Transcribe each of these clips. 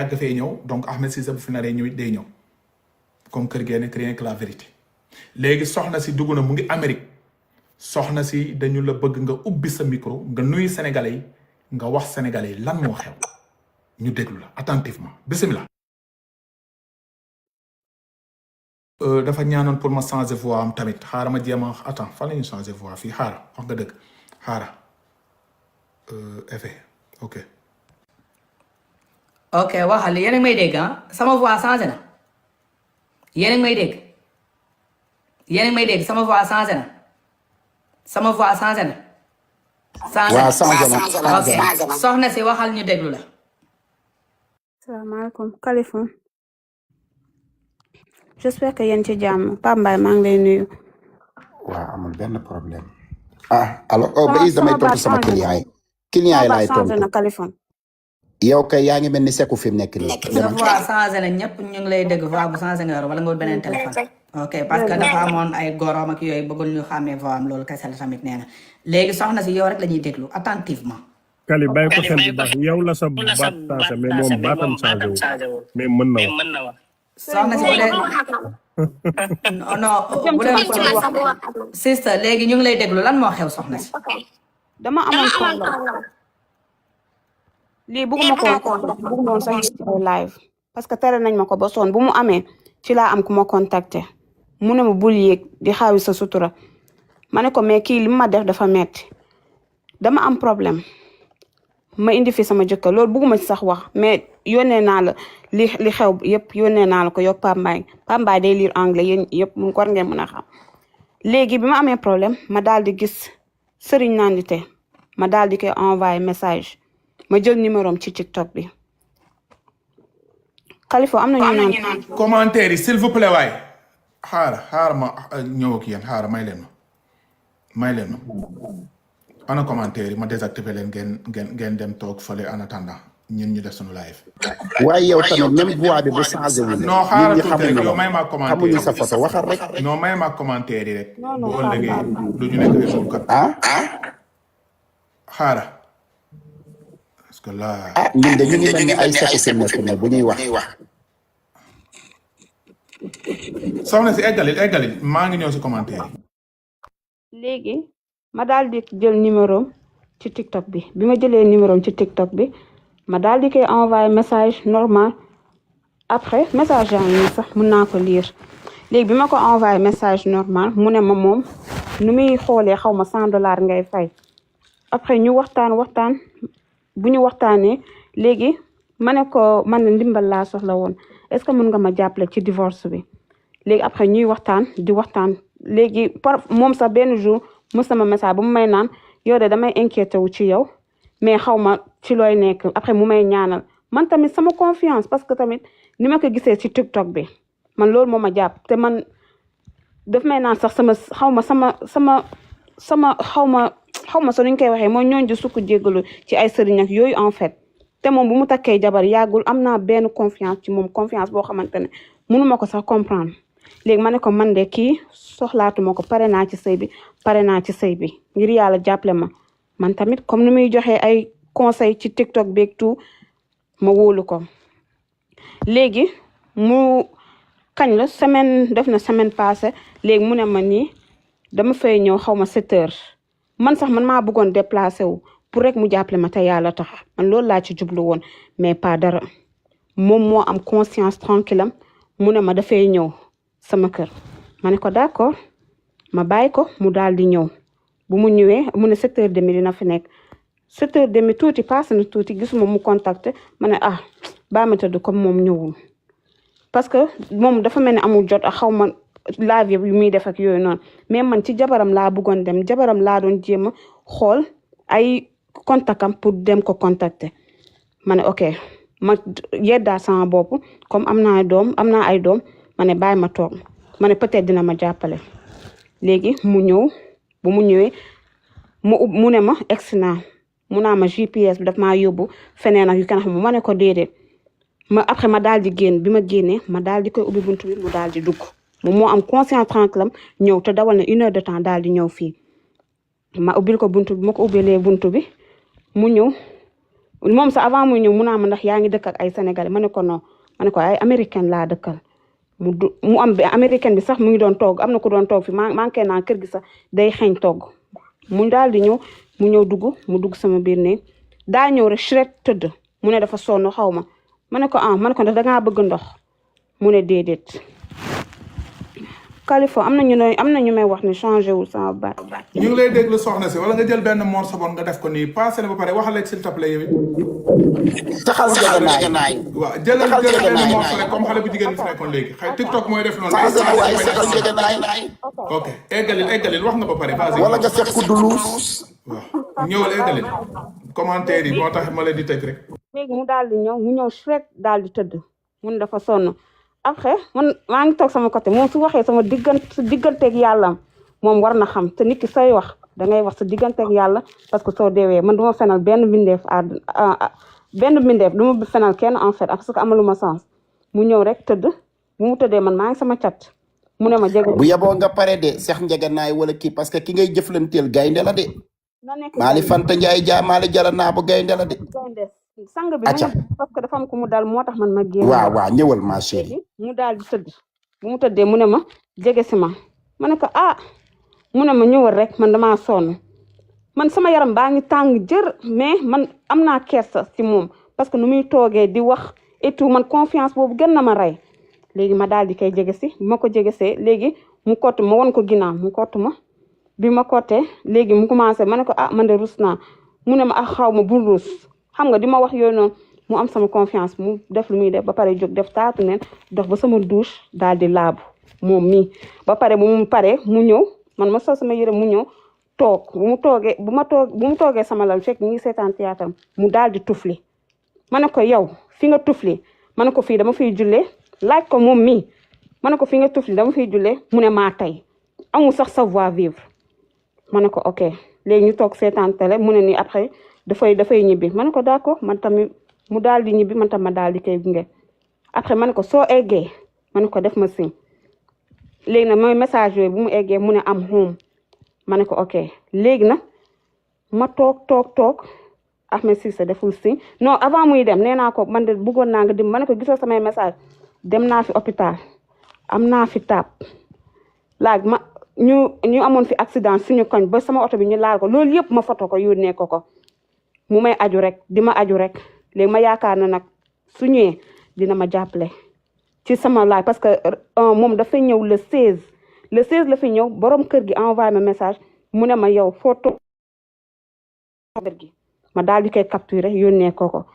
yàgg fee ñëw donc Ahmed Cissé bu fi naree ñëw day ñëw comme kër gee nekk rien que la vérité léegi soxna si dugg na mu ngi Amérique soxna si dañu la bëgg nga ubbi sa micro nga nuyu sénégalais yi nga wax sénégalais yi lan moo xew ñu déglu la attentivement bismillah. dafa ñaanoon pour ma changer voix am tamit xaaral ma jéem a attends fan la ñuy changer voix fii xaaral wax nga dëgg xaaral effet ok. ok waxal yéen a ngi may dégg ah sama voix changé na yéen a ngi may dégg yéen a ngi may dégg sama voix changé na sama voix changé na. waaw changé na ok soxna si waxal ñu déglu la. salaamaaleykum Kaliphone j'espère que yéen ci jàmm Pape Mbaye maa ngi lay nuyu. waaw amul benn problème. alors ba damay tontu sama client yi. client yi laay tontu na Kaliphone. yow kay yaa ngi mel ni Seku fi mu nekk nii. sa voix changé na ñëpp ñu ngi lay dégg voix bu changé nga yor wala nga wut beneen téléphone. ok parce que dafa amoon ay gorom ak yooyu bëggul ñu xàmmee voix am loolu kese la tamit nee na léegi soxna si yow rek la ñuy déglu attentivement. Kali bàyyi ko xel bu baax yow la sa baat changé mais moom baatam changé wu mais mën na wax. soxna si bu dee non bu leen ko wax sister léegi ñu ngi lay déglu lan moo xew soxna si. dama amoon problème lii bëgguma woon sax live parce que tere nañ ma ko ba sonn bu mu amee ci laa am ku ma contacter mu ne ma bul yéeg di xaawi sa sutura ma ne ko mais kii li ma def dafa metti dama am problème ma indi fi sama jëkkër loolu bëgguma ci sax wax mais yónnee naa la li xew yëpp yónnee naa la ko yokk Pape Mbaye day lire anglais yéen yëpp mu war ngeen mën a xam léegi bi ma amee problème ma daal di gis Serigne Nandité ma daal di koy envoyé message ma jël numéro am ci TikTok bi Kaliphone am na ñu naan commentaire yi s'il vous plaît waay xaaral ma ñëw ak yéen xaaral may leen ma ana commentaire yi ma désactivé leen ngeen dem toog fële en attendant ñun ñu def suñu live. waaye yow tamit même voix bi bu changé wu. non xaaral tuuti rek yow may ma commentaire xamuñu sa photo waxal rek. non may ma commentaire yi rek. bu ëllëgee du ñu nekk ay kat. xaaral. parce que là. ñun de ñu ngi mel ni ay Seku fi nekk ne bu ñuy wax. soxna si eggalil maa ngi ñëw si commentaire yi. léegi ma daal di jël numéro ci TikTok bi ma jëlee numéro ci TikTok bi ma daal di koy envoyé message normal après message yaa ngi sax mën naa ko lire léegi bi ma ko envoyé message normal mu ne ma moom nu muy xoolee xaw ma $100 ngay fay après ñu waxtaan bu ñu waxtaanee léegi ma ne ko man na ndimbal laa soxla woon est-ce que mën nga ma jàppale ci divorce bi léegi après ñuy waxtaan léegi moom sax benn jour mu sama message bu mu may naan yow de damay inquiété wu ci yow mais xaw ma ci looy nekk après mu may ñaanal man tamit sama confiance parce que tamit ni ma ko gisee ci TikTok bi man loolu moo ma jàpp te man daf may naan sax xaw ma sa nuñ koy waxee mooy ñooñu di sukk jéggalu ci ay sëriñ ak yooyu en fait te moom bu mu takkee jabar yàggul am naa benn confiance ci moom confiance boo xamante ne mënuma ko sax comprendre léegi ma ne ko man de kii soxlaatuma ko pare naa ci sëy bi ngir yàlla jàppale ma man tamit comme ni muy joxe ay conseil ci TikTok beeg tout ma wóolu ko léegi mu kañ la def na semaine passée léegi mu ne ma nii dama fay ñëw xaw ma 7 heures man maa bëggoon déplacé wu pour rek mu jàppale ma te yàlla tax man loolu laa ci jublu woon mais pas dara moom moo am conscience tranquille am mu ne ma dafay ñëw sama kër ma ne ko d'accord ma bàyyi ko mu daal di ñëw bu mu ñëwee mu ne 7h30 dina fi nekk 7h30 tuuti passé na tuuti gisuma mu contacté ma ne baa ma tëdd comme moom ñëwul parce que moom dafa mel ni amul jot ak xaw ma live yu muy def ak yooyu noonu mais man ci jabaram laa bëggoon dem jabaram laa doon jéem a xool ay contactam pour dem ko contacter ma ne ok ma yeddaa sama bopp comme am naa ay doom ma ne bàyyi ma toog ma ne peut-être dina ma jàppale léegi mu ñëw bu mu ñëwee mu ne ma egsi naa mu naa ma GPS bi daf maa yóbbu feneen ak yu kenn xam ma ne ko déedéet après ma daal di génn bi ma génnee ma daal di koy ubbi buntu bi mu daal di dugg moom moo am conscience tranquille ñëw te dawal na 1 heure de temps daal di ñëw fii ma ubbil ko buntu bi ma ko ubbilee buntu bi mu ñëw moom sax avant muy ñëw mu naa ma ndax yaa ngi dëkk ak ay sénégalais ma ne ko non ma ne ko ay américaine laa dëkkal mu am américaine bi sax mu ngi doon togg am na ko doon togg fi manqué naa kër gi sax day xeeñ togg mu daal di ñëw mu ñëw mu dugg sama biir néeg daa ñëw rek Shrek tëdd mu ne dafa sonn xaw ma ne ko ma ne ko ndax dangaa bëgg ndox mu ne déedéet. Khalifa am na ñu may wax ni changé wul sama baat. ñu ngi lay déglu soxna si wala nga jël benn morceau bon nga def ko nii passé na ba pare waxal s'il te plaît yow it. taxal njëganaay. waaw jëlal benn morceau rek comme xale bu jigéen bi fi nekkoon léegi xëy TikTok mooy def noonu. taxal njëganaay. ok eggalil wax nga ba pare. vas-y wala nga seq ku duluus. waaw ñëwal eggalil commentaire yi moo tax ma leen di tëj rek. léegi mu daal di ñëw Shrek daal di tëdd mun dafa sonn. après man maa ngi toog sama côté moom su waxee sama digganteeg yàlla moom war na xam te nit ki say wax dangay wax sa digganteeg yàlla parce que soo deewee man du ma fenal benn mbindeef du ma fenal kenn en fait parce que amaluma sens mu ñëw rek tëdd bu mu tëddee man maa ngi sama cat mu ne ma jege. bu yeboo nga pare de seex njëganaay wala kii parce que ki ngay jëflanteel gaynde la de. maali Fanta Njaay jaa maali jara naa bu gaynde la de. sang bi parce que dafa am ko mu daal moo tax man ma génn. waaw ñëwal ma chérie. mu daal di tëdd bu mu tëddee mu ne ma jege si ma ne ko mu ne ma ñëwal rek man damaa sonn man sama yaram baa ngi tàng jër mais man am naa kersa si moom parce que nu muy toogee di wax et tout man confiance boobu gën na ma rey léegi ma daal di koy jege si bi ma ko jegesee léegi mu kott ma won ko ginnaaw mu kott ma bi ma kottee léegi mu commencé ma ne ko man de rus naa mu ne ma xaw ma bul rus. xam nga di ma wax yooyu noonu mu am sama confiance mu def lu muy def ba pare jóg def taatu neen dox ba sama douche daal di laabu moom mii ba pare bu mu paree mu ñëw man ma sol sama yére mu ñëw toog bu mu toogee sama lal fekk ñu ngi seetaan théâtre mu daal di tufli ma ne ko yow fi nga tufli ma ne ko fii dama fiy jullee laaj ko moom mii ma ne ko fi nga tufli dama fiy jullee mu ne maa tey amul sax savoir vivre ma ne ko ok léegi ñu toog seetaan télé mu ne nii après dafay ñibbi ma ne ko d'accord man tamit mu daal di ñibbi man tam ma daal di koy gunge après ma ne ko soo eggee ma ne ko def ma signe léegi nag mooy message yooyu bu mu eggee mu ne am home ma ne ko ok léegi nag ma toog Ahmed Cissé deful signe non avant muy dem nee naa ko man de bëggoon naa nga dim ma ne ko gisoo samay message dem naa fi hôpital am naa fi taab laaj ma ñu amoon fi accident suñu koñ ba sama oto bi ñu laal ko loolu yëpp ma foto ko yónnee ko mu may aju rek di ma aju rek léegi ma yaakaar na nag su ñëwee dina ma jàppale ci sama laaj parce que moom dafay ñëw le 16 la fi ñëw borom kër gi envoyé ma message mu ne ma yow photo kër gi ma daal di koy capturer yónnee ko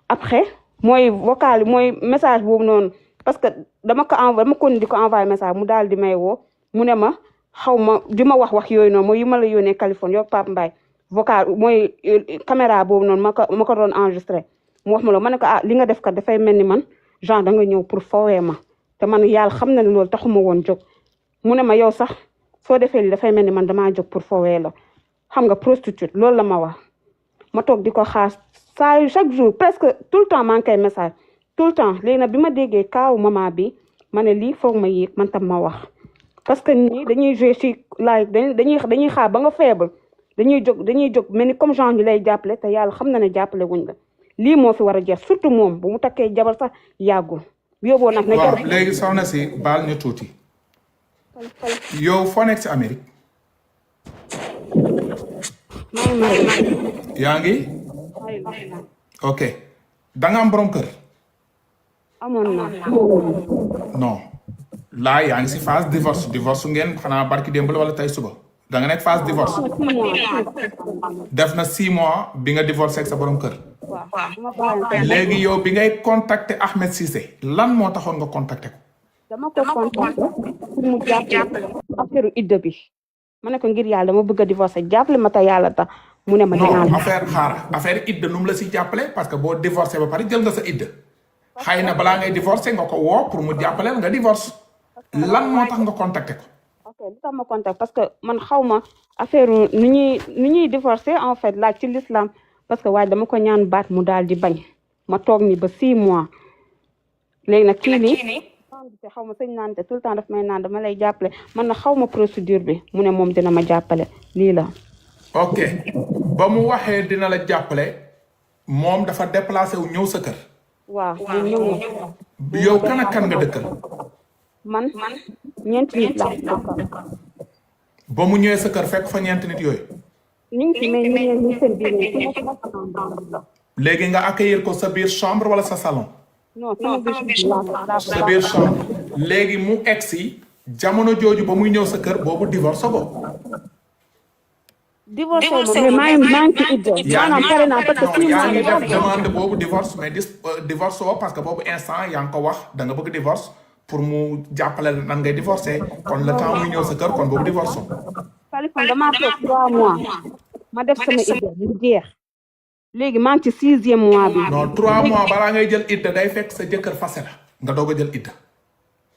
après mooy vocal mooy message boobu noonu parce que dama ko di ko envoyé message mu daal di may woo mu ne ma xaw ma di ma wax yooyu noonu mooy yu ma la yónnee Californie yow Pape Mbaye vocal mooy caméra boobu noonu ma ko doon enregistré mu wax ma loolu ma ne ko li nga def kat dafay mel ni man genre da nga ñëw pour fowee ma te man yàlla xam na ne loolu taxuma woon jóg mu ne ma yow sax soo defee li dafay mel ni man damaa jóg pour fowee la xam nga prostitute loolu la ma wax ma toog di ko xaar saa yu chaque jour presque tout le temps maa ngi koy message tout le temps léegi nag bi ma déggee kaawu maman bi ma ne lii foog ma yéeg man tam ma wax parce que ñi dañuy jouer ci laaj dañuy xaar ba nga faible dañuy jóg mel ni comme genre ñu lay jàppale te yàlla xam na ne jàppale wuñ la lii moo fi war a jeex surtout moom bu mu takkee jabar sax yàggul yóbboo nag na waaw léegi soxna si baal ñu tuuti yow foo nekk si Amérique yaa ngi ok da nga am borom kër amoon na non laa yaa ngi si phase divorce ngeen xanaa barki démb la wala tey suba da nga nekk phase divorce def na 6 mois bi nga divorcé ak sa borom kër léegi yow bi ngay contacter Ahmed Cissé lan moo taxoon nga contacter ko dama ko contacter pour mu jàppale affaire idda bi ma ne ko ngir yàlla dama bëgg a divorcé jàppale ma te yàlla tax mu ne ma non affaire idda nu mu la si jàppale parce que boo divorcé ba pare jël nga sa idda xëy na balaa ngay divorcé nga ko woo pour mu jàppaleel nga divorce lan moo tax nga contacté ko ok li tax ma contact parce que man xaw ma affaire ni ñuy divorcé en fait laaj ci l'islam parce que waaye dama ko ñaan baat mu daal di bañ ma toog ni ba 6 mois léegi nag kii nii te xaw ma sëñ naan te tout le temps daf may naan dama lay jàppale man na xaw ma procédure bi mu ne moom dina ma jàppale lii la ok ba mu waxee dina la jàppale moom dafa déplacé wu ñëw sa kër. waaw moom ñëw na. yow kan ak kan nga dëkkal. man ñeenti nit laa dëkkal. ba mu ñëwee sa kër fekk fa ñeenti nit yooyu. ñu ngi fi mais ñu ngi seen biir léegi nga accueillir ko sa biir chambre wala sa salon. non sama biir chambre sa biir chambre léegi mu egsi jamono jooju ba muy ñëw sa kër boobu divorce ko. divorce mais maa ngi ci idda maanaam pare naa parce que yaa ngi def demande boobu divorce mais divorce woo parce que boobu instant yaa ngi ko wax da nga bëgg divorce pour mu jàppale la nan ngay divorcé kon le temps muy ñëw sa kër kon boobu divorce. Kaliphone damaa toog 3 mois ma def sama idda mu jeex léegi maa ngi ci 6e mois bi. non 3 mois balaa ngay jël idda day fekk sa jëkkër fase la nga doog a jël idda.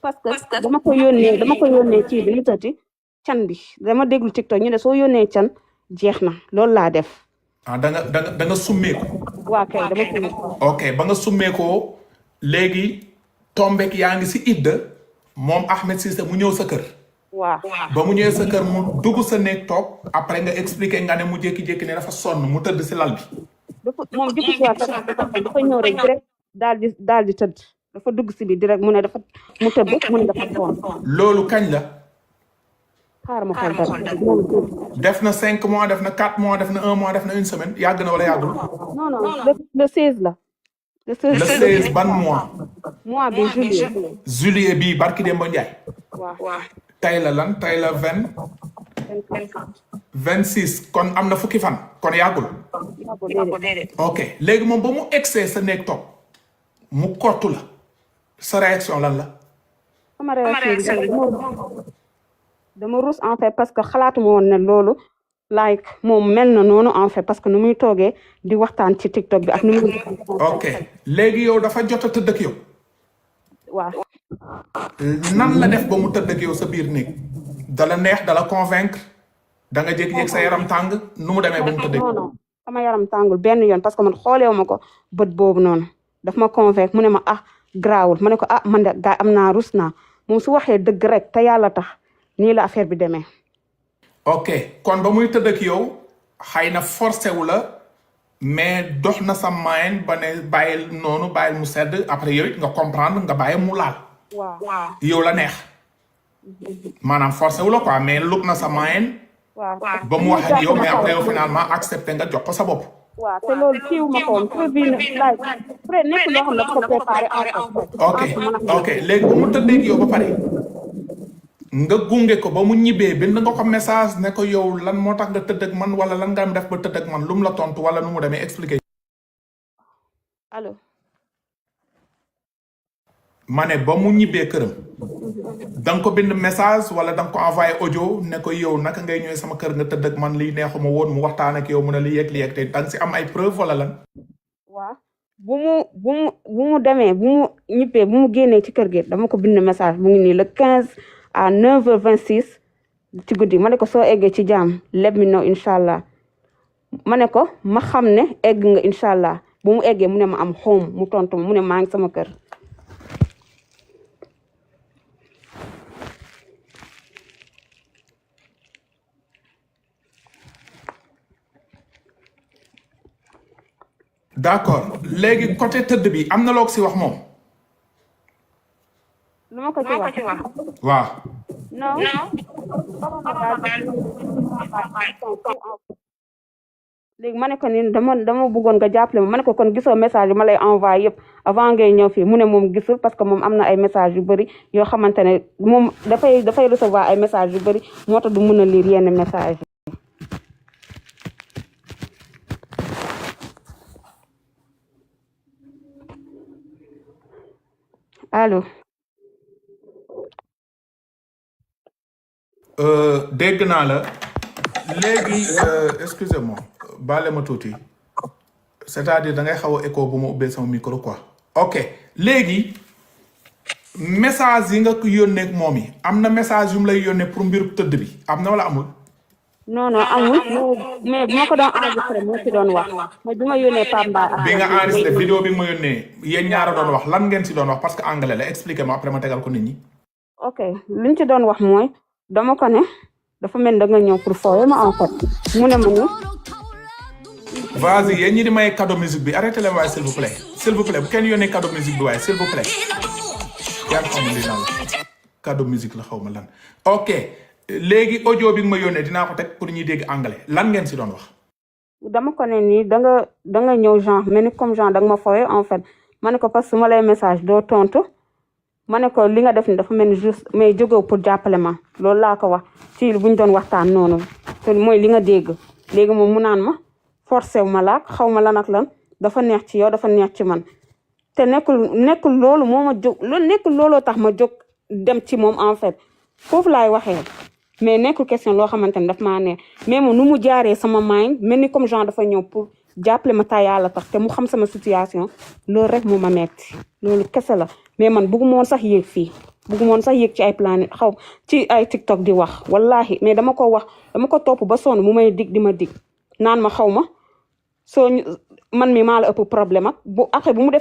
parce que dama ko yónnee kii bi ñu tëti can bi dama déglu TikTok ñu ne soo yónnee can jeex na loolu laa def. ah da nga summeeku. waa kay dama summeeku. ok ba nga summeekoo léegi tombek yaa ngi si idda moom Ahmed Cissé mu ñëw sa kër. waaw ba mu ñëwee sa kër mu dugg sa néeg toog après nga expliqué nga ne mu jékki-jékki ne dafa sonn mu tëdd si lal bi. moom jikko si waat dafa ñëw rek direct daal di tëdd dafa dugg si bi direct mu ne dafa mu tëdd mu ne dafa sonn. loolu kañ la. xaaral ma xool dara def na 5 mois def na 4 mois def na 1 mois def na 1 semaine yàgg na wala yàggul. non le 16 la. le 16 ban mois. mois bi juillet. juillet bii barki Demba Ndiaye. waaw. tey la lan tey la 26 kon am na fukki fan kon yàggul. ok léegi moom ba mu egsee sa néeg toog mu kottu la sa réaction lan la. sama réaction dama rus en fait parce que xalaatuma woon ne loolu like moom mel na noonu en fait parce que nu muy toogee di waxtaan ci TikTok bi ak nu muy. ok léegi yow dafa jot a tëdd ak yow. waaw. nan la def ba mu tëdd ak yow sa biir néeg dala neex dala convaincre da nga jékki-jékki sa yaram tàng nu mu demee ba mu tëdd ak yow. non sama yaram tàngul benn yoon parce que man xooleewu ma ko bët boobu noonu daf ma convaincre mu ne ma ah garaawul ma ne ko ah man de gaa am naa rus naa moom su waxee dëgg rek te yàlla tax nii la affaire bi demee. ok kon ba muy tëdd ak yow xëy na forcé wu la mais dox na sa moyen ba ne bàyyil noonu bàyyil mu sedd après yow it nga comprendre nga bàyyi mu laal. waaw yow la neex. maanaam forcé wu la quoi mais lug na sa moyen. waaw ba mu wax ak yow mais après yow finalement accepté nga jox ko sa bopp. waaw te loolu kiiw ma ko woon prévu na nekk loo xam ne dafa ko préparé en fait. ok léegi ba mu tëddee ak yow ba pare. nga gunge ko ba mu ñibbee bind nga ko message ne ko yow lan moo tax nga tëdd ak man wala lan nga am def ba tëdd ak man lu mu la tontu wala nu mu demee expliqué. allo. ma ne ba mu ñibbee këram. da nga ko bind message wala da nga ko envoyé audio ne ko yow naka ngay ñëwee sama kër nga tëdd ak man lii neexuma woon mu waxtaan ak yow mu ne li yegg te da nga si am ay preuve wala lan. waaw bu mu demee bu mu ñibbee bu mu génnee ci kër gi dama ko bind message mu ngi nii le 15. à 9h26 ci guddi ma ne ko soo eggee ci jàmm let me know incha allah ma ne ko ma xam ne egg nga incha allah bu mu eggee mu ne ma am home mu tontu ma mu ne maa ngi sama kër. d'accord léegi côté tëdd bi am na loo ko si wax moom. lu ma ko ci wax. waaw. non. léegi ma ne ko ni dama bëggoon nga jàppale ma ne ko kon gisoo message yu ma lay envoyé yëpp avant ngay ñëw fii mu ne moom gisul parce que moom am na ay message yu bëri yoo xamante ne moom dafay recevoir ay message yu bëri moo tax du mun a lire yenn message yi. allo. dégg naa la léegi excusez-moi baale ma tuuti c'est-à-dire da ngay xaw a écho bu ma ubbee sama micro quoi. ok léegi message yi nga ko yónnee ak moom yi am na message yu mu lay yónnee pour mbiru tëdd bi am na wala amul. non amul mais bu ma ko doon enregistré moo ci doon wax mooy bi ma yónnee Pape Mbaye. bi nga enregistré vidéo bi ma yónnee yéen ñaara doon wax lan ngeen si doon wax parce que anglais la expliquez-moi après ma tegal ko nit ñi. ok liñ ci doon wax mooy dama ko ne dafa mel da nga ñëw pour fooye ma en fait mu ne ma ni vas-y yéen ñi di may cadeau musique bi arrêtez leen waaye s'il vous plaît bu kenn yónnee cadeau musique bi waaye s'il vous plaît yaa ngi xamul li lan la cadeau musique la xaw ma lan ok léegi audio bi nga ma yónnee dinaa ko teg pour ñuy dégg anglais lan ngeen si doon wax dama ko ne nii da nga ñëw genre mais ni comme genre da nga ma fooye en fait ma ne ko parce que ma lay message doo tontu ma ne ko li nga def ni dafa mel ni juste mais jógew pour jàppale ma loolu laa ko wax ci buñ doon waxtaan noonu te mooy li nga dégg léegi moom mu naan ma forcé wu ma laak xaw ma lan ak lan dafa neex ci yow dafa neex ci man te nekkul loolu moo ma jóg loolu nekkul looloo tax ma jóg dem ci moom en fait foofu laay waxee mais nekkul question loo xamante ne daf maa neex mais moom nu mu jaaree sama mind mel ni comme genre dafa ñëw pour jàppale ma ta yàlla tax te mu xam sama situation loolu rek moo ma metti loolu kese la mais man bëgguma woon sax yéeg fii bëgguma woon sax yéeg ci ay planète xaw ci ay TikTok di wax wallahi mais dama ko topp ba sonn mu may dig di ma dig naan ma xaw ma soo man mi maa la ëpp problème ak bu après bu mu defee